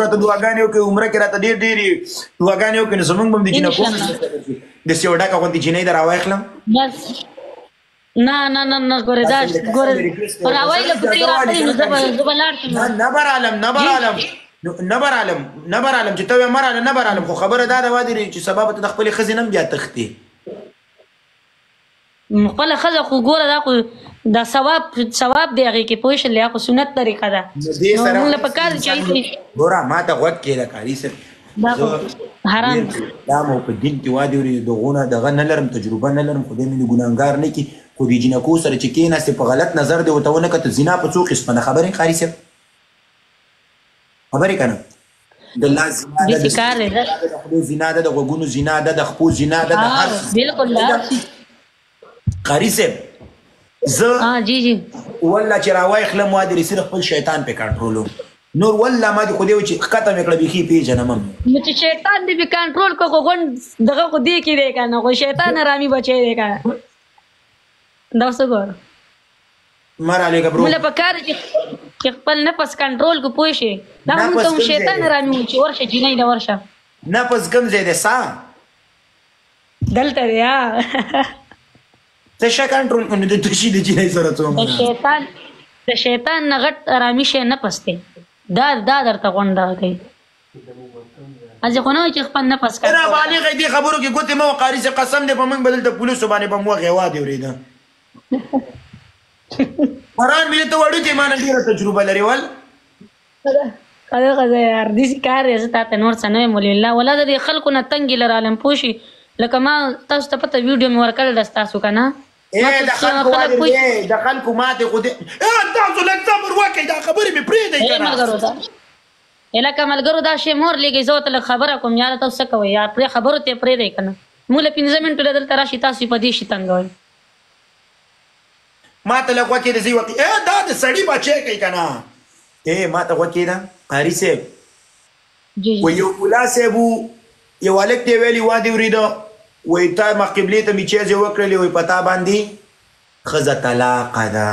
راته دعاګانې وکړي، عمره کې راته ډېر ډېرې دعاګانې وکړي، نو زمونږ به هم د جینکو داسې یو ډکه غوندې جینۍ در راواخلم. بس نه نه نه نه، ګوره دا ګوره راوایله پکې راغلی، نو زه به لاړ شم. نه به رالم، نه به رالم، نه به رالم، نه به رالم چې ته وایې مه راله، نه به رالم. خو خبره دا ده وادرې چې سبا به ته د خپلې ښځې نه هم بیا تښتې. خپله ښځه خو ګوره دا خو دا ثواب ثواب دی هغې کې، پوه شولې؟ خو سنت طریقه ده، نو موږ له پکار چې ګوره ما ته غوږ کېده قاري صاحب، دا خو حرام دا مو په دین کې وادي وري دغونه دغه نه لرم، تجربه نه لرم، خدای مې ګناهګار نه کړي، خو دې جینکو سره چې کېناستې په غلط نظر دې ورته ونه کتل. زنا په څو قسمه ده خبرې قاري صاحب؟ خبرې که نه؟ د لاس زنا ده، د خولې زنا ده، د غوږونو زنا ده، د خپو زنا ده، د هر بالکل. قاري صاحب زه جی جی والله چې راواخلم وادي صرف خپل شیطان په کنټرولوم، نور والله ما دې خدای چې ښکته مې کړه بیخي پېژنم هم. نو چې شیطان دې پې کنټرول کړو، خو غونډ دغه خو دې کې دی که نه، خو شیطان حرامي بچی دی که نه. دا څه ګوره مه رالېږه برو، موږ له پکار چې خپل نفس کنټرول کړو، پوه شې؟ دا موږ ته هم شیطان حرامي و چې ورشه جینۍ له ورشه. نفس کوم ځای دی؟ سا دلته دی. ها څه شی کنټرول کړو؟ نو د تشي د جینۍ سره څومره د شیطان نه غټ حرامي شی نفس دی. دا دا درته غونډه کوي، هسې خو نه وایي چې خپل نفس کنټرول. نابالغ دې خبرو کې ګوتې مه وه قاري صاحب، قسم دی په موږ به دلته پولیسو باندې به مو وغې وادې ورېده. قرآن مې ته وړوکی ما نه ډېره تجربه لرې ول. خدای خدای یار داسې کار دی، زه تا ته نور څه نه وایم. ولله ولا د دې خلکو نه تنګې له رالم، پوه شي؟ لکه ما تاسو ته پته ویډیو مې ورکړل ده ستاسو که نه؟ د خلکو د خلکو ماتې خو دې تاسو لږ صبر وکړئ، دا خبرې مې پرېږدئ که نه. ملګرو دا لکه ملګرو دا شی مور لېږئ، زه ورته لږ خبره کوم. یاره تاسو څه کوئ یار، پرې خبرو ته یې پرېږدئ که نه. موږ له 5 منټو له دلته راشي تاسو یې په دې شي تنګوئ. ما ته لږ غوږ کېده زه وکړي دا د سړي بچی کوي که نه. ما ته غوږ کېده قاري صاحب، و یو ملا صاحب و، یو هلک ته یې ویلي وادې ورېده، وایي تا مخ قبلې ته مچیزې وکړلې، وایي په تا باندې ښځه طلاقه ده،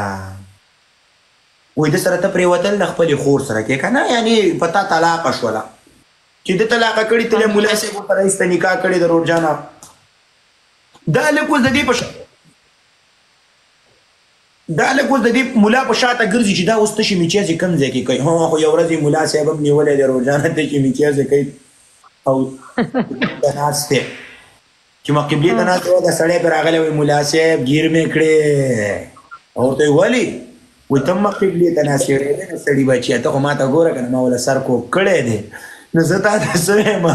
وایي ده سره ته پرېوتل د خپلې خور سره کې که نه، یعنې په تا طلاقه شوله چې ده طلاقه کړې، تللی ملا صاحب ورته ایسته نکاح کړې ده. ورور جانه دا هلک اوس د دې په دا هلک اوس د دې ملا په شاته ګرځي چې دا اوس تشې مچیزې کوم ځای کې کوي. ها خو یو ورځ یې ملا صاحب هم نیولی دی ورور جانه، تشې مچیزې کوي او ته ناست دی چې ما قبلې ته ناست دی، دا سړی پرې راغلی وایي ملا صاحب ګیر مې کړې، او ورته وایي ولې؟ وایي ته هم قبلې ته ناست یې نه سړي بچیه، ته خو ما ته ګوره که نه ما وله سر کوږ کړی دی، نو زه تا ته څه وایم،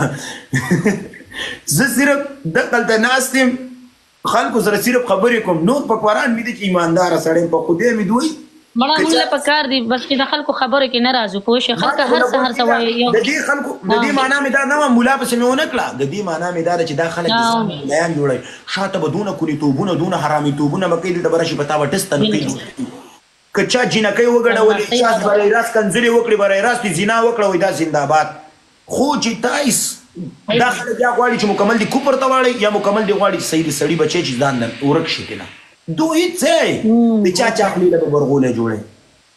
زه صرف دغلته ناست یم خلکو سره صرف خبرې کوم، نور په قرآن مې دي چې ایمانداره سړی یم، په خدای مې دوی مړه موږ له پکار دي بس چې د خلکو خبرو کې نه راځو، پوه شې؟ خلک هر څه هر څه وایي. د دې خلکو د دې معنا مې دا نه وه، ملا پسې مې ونه کړه، د دې معنا مې دا ده چې دا خلک د ځان ملایان جوړوي، شاته به دونه کولیتوبونه دونه حرامیتوبونه به کوي، دلته به راشي په تا به ټس تنقید وکړي. که چا جینکۍ وګډولې، چا برای راست کنځلې وکړې، برای راست یې زنا وکړه، وایي دا زندهباد. خو چې تا دا خلک یا غواړي چې مکمل دي کوپر ته واړوي، یا مکمل دي غواړي چې صحیح د سړي بچی چې ځان نه ورک شي کنه. دوی هېڅ د چا چا خولې له به برغولی جوړوي،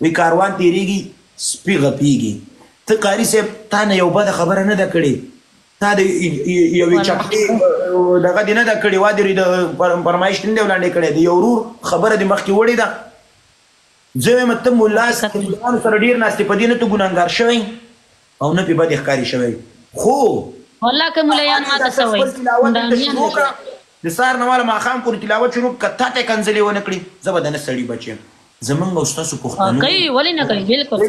وایي کاروان تېرېږي سپي غپېږي. ته قاري صاحب تا نه یو بده خبره نه ده کړې، تا د یوې چپلې دغه دې نه ده کړې، وا دې د فرمایش نه دی وړاندې کړی، د یو ورور خبره دې مخکې وړې ده. زه وایم ته ملا ملایانو سره ډېر ناست یې، په دې نه ته ګناهګار شوی او نه پې بدې ښکاري شوی، خو والله که ملایان ماته څه وایي، د سهار نه واله ماښام پورې تلاوت شروع که تا ته کنځلې ونه کړي، زه به د نه سړي بچ یم. زمونږ او ستاسو پښتنو کوي ولې نه کوي؟ بالکل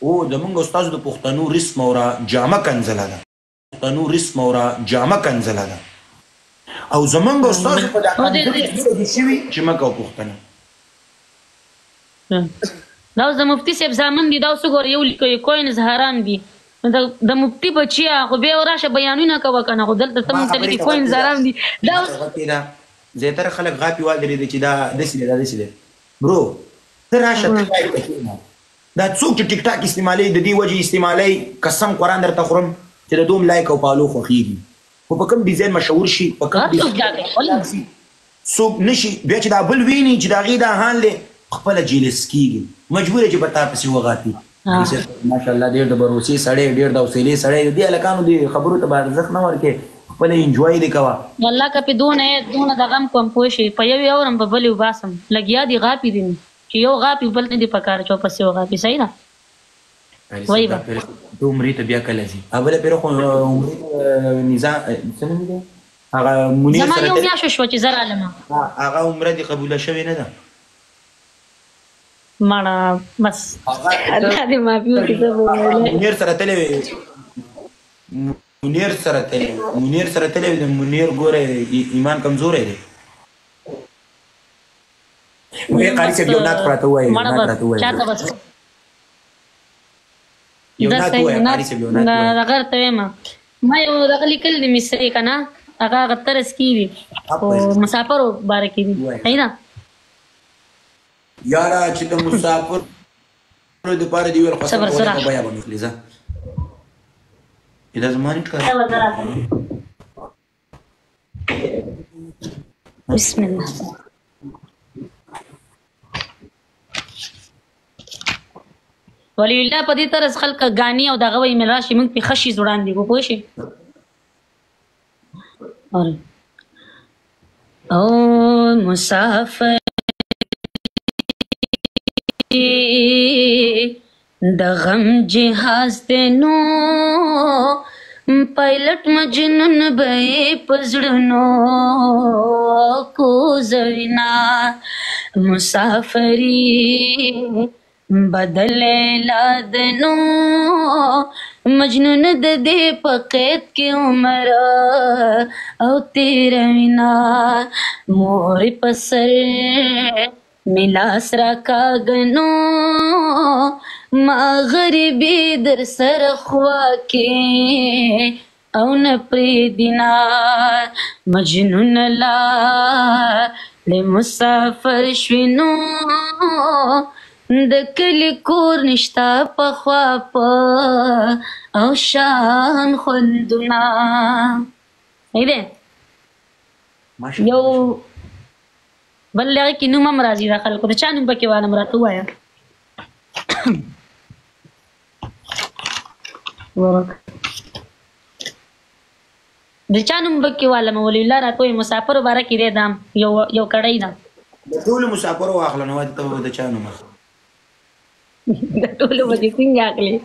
او زمونږ او ستاسو د پښتنو رسم او را جامه کنځله ده، پښتنو رسم او را جامه کنځله ده، او زمونږ او ستاسو په دا کنځلې دي شوي چې مه کوه پښتنه. دا اوس د مفتي صاحب زامن دي، دا اوس وګوره یو لیکي کوینز حرام دي، د مفتي بچیا خو بیا راشه بیانونه کوه که نه، خو دلته ته مونږ ته لیکي کوینز حرام دي. دا اوس زیاتره خلک غاپي والدري چې دا داسې دی دا داسې دی. برو ته راشه ته لایو ته کښېنه، دا څوک چې ټیک ټاک استعمالوي د دې وجې استعمالوي، قسم قرآن درته خورم چې د دوم لایک او فالو خوښېږي، خو په کوم ډیزاین مشهور شي، په کوم ډیزاین څوک نشي، بیا چې دا بل ویني چې د هغې دا حال دی خپله جیلس کېږي، مجبور چې په تا پسې وغاپي. ماشاءالله ډیر د بروسي سړی، ډیر د حوصلې سړی. دې هلکانو دې خبرو ته به ارزښت نه ورکې، خپله انجوای دې کوه. والله که پې دونه دونه د غم کوم پوه شې، په یو یې اورم په بل یې وباسم، لګیا دي غاپي دي، چې یو غاپي بل نه دي پکار چې ورپسې وغاپي. صحیح ده. وایي به ته عمرې ته بیا کله ځې؟ بله پېره خو عمرې ته نظام څه نوم دی هغه منیر زما یو میاشت شوه چې زه رالم. هغه عمره دې قبوله شوې نه ده. مړه بس الله دې معافي وکړي. زه به منیر سره تللی وې، منیر سره تللی، منیر سره تللی وې. د منیر ګوره ایمان کمزوری دی. وې قاري صاحب یو نعت خو راته ووایه، یو نعت راته ووایه، چاته بس یو نعت ووایه قاري صاحب، یو نعت ووایه. دغه ورته وایم، ما یو دغه لیکل دي مصرې که نه، هغه هغه طرز کې دي، خو مسافرو باره کې دي. صحیح ده. یاره چې د مسافرو دپاره دې ویل، قسم په په بیا به مې اخلي. ځه دا زما نیټ کار. بسم الله. ولی الله په دې طرز خلک غاني او دغه وایي مې راشي، موږ په خشي وړاندې کو پوه شي. او مسافر د غم جهاز دی نو پایلټ مجنون به په زړونو کوزوینا، مسافری بدل لاد نو مجنون د دې په قید کې عمر او تیر وینا، مور په سر ملاس را کاږنو ما غریبي در سره خوا کې او نه پرېږدینا، مجنون لا له مسافر شوینو د کلي کور نشته پخوا په او شان خوندونه. صحیح دی. یو بل هغه کې نوم هم راځي د خلکو، د چا نوم پکې والم راته ووایه. د چا نوم پکې والم؟ ولي الله راته وایي مسافرو باره کې دی، دام یو یو کړی ده. د ټولو مسافرو واخله نو ته به د چا نوم اخلې؟ د ټولو به دې څنګه اخلې؟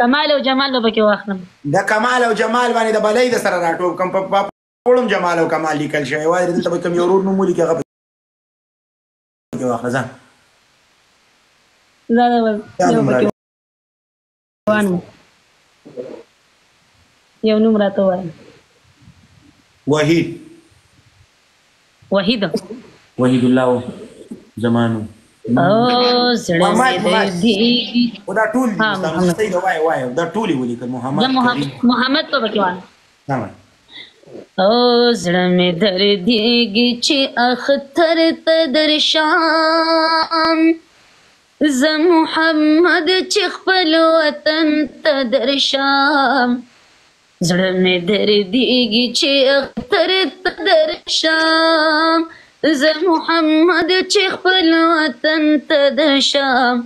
کمال او جمال به پکې واخلم. د کمال او جمال باندې د بلۍ د سره راټوب کم په پړم جمال او کمال لیکل شوی وای. دلته به کوم یو ورور نوم ولیکي، هغه پکې واخله. ځه دا بس یو پکې وانم، یو نوم راته ووایه. وحید. وحید، وحید الله زمانو. او زړه مې دردېږي. خو دا ټول دي صحیح ده. وایه وایه، دا ټول یې ولیکل. محمد محمد په پکې وانم. او زړه مې دردېږي چې اختر ته درشام، زه محمد چې خپل وطن ته درشام، زړه مې دردېږي چې اختر ته درشام، زه محمد چې خپل وطن ته درشام،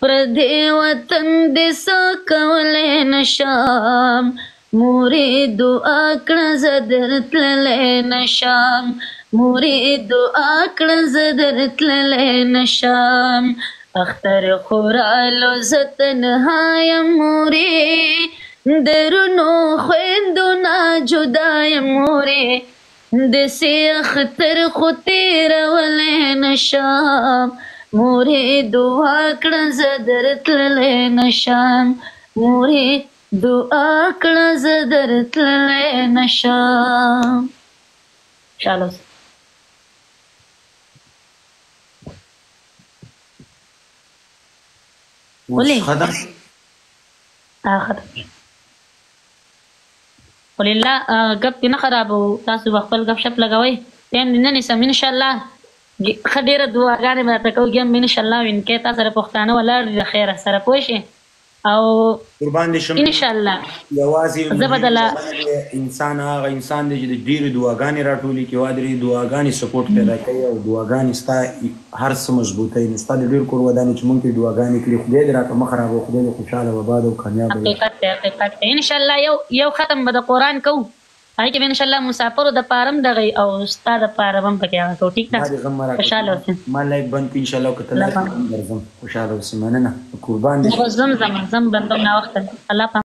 پردې وطن دې څه کولی نشم، مورې دعا کړه زه درتللی نشم، مورې دعا کړه زه درتللی نشم، اختر خو رالو زه تنها یم، مورې د رونو خویندو نه جدا یم، مورې داسې اختر خو تېرولی نشم، مورې دعا کړه زه درتللی نشم، مورې دعا کړه زه درتللی نشم. چالو ولې ختم؟ ختم. ولله ګپ دې نه خرابو، تاسو به خپل ګپ شپ لګوئ، ټایم دې نه نیسم. انشاءالله ښه ډېره دعاګانې به راته کوئ، ګیم به انشاءالله وینکې. تا سره پښتانه ولاړ دي د خیره سره، پوه شې؟ او قربان دې شم ان شاء الله یوازې زه به دله انسان هغه انسان دی چې د ډېرې دعاګانې راټولې کړي او درې دعاګانې سپورټ پیدا کوي او دعاګانې ستا هر څه مضبوطوي. نو ستا د ډېر کور ودانې چې مونږ ته دعاګانې کړي، خدای دې راته مه خرابوه، خدای دې خوشحاله او اباد او کامیاب وي. حقیقت دی، حقیقت دی. ان شاء الله یو یو ختم به د قرآن کوو، هغه کې به ان شاء الله مسافرو د پاره هم دغه او ستا د پاره به هم پکې هغه کوو. ټیک ده، ما دې غم مه راکوه. خوشحاله اوسې. ما لایف بند کړو ان شاء الله، که ته الله لایف پاک. درځم. خوشحاله اوسې، مننه، قربان دې زه شم. ځم، ځم، ځم، بندوم، ناوخته دی. الله پاک.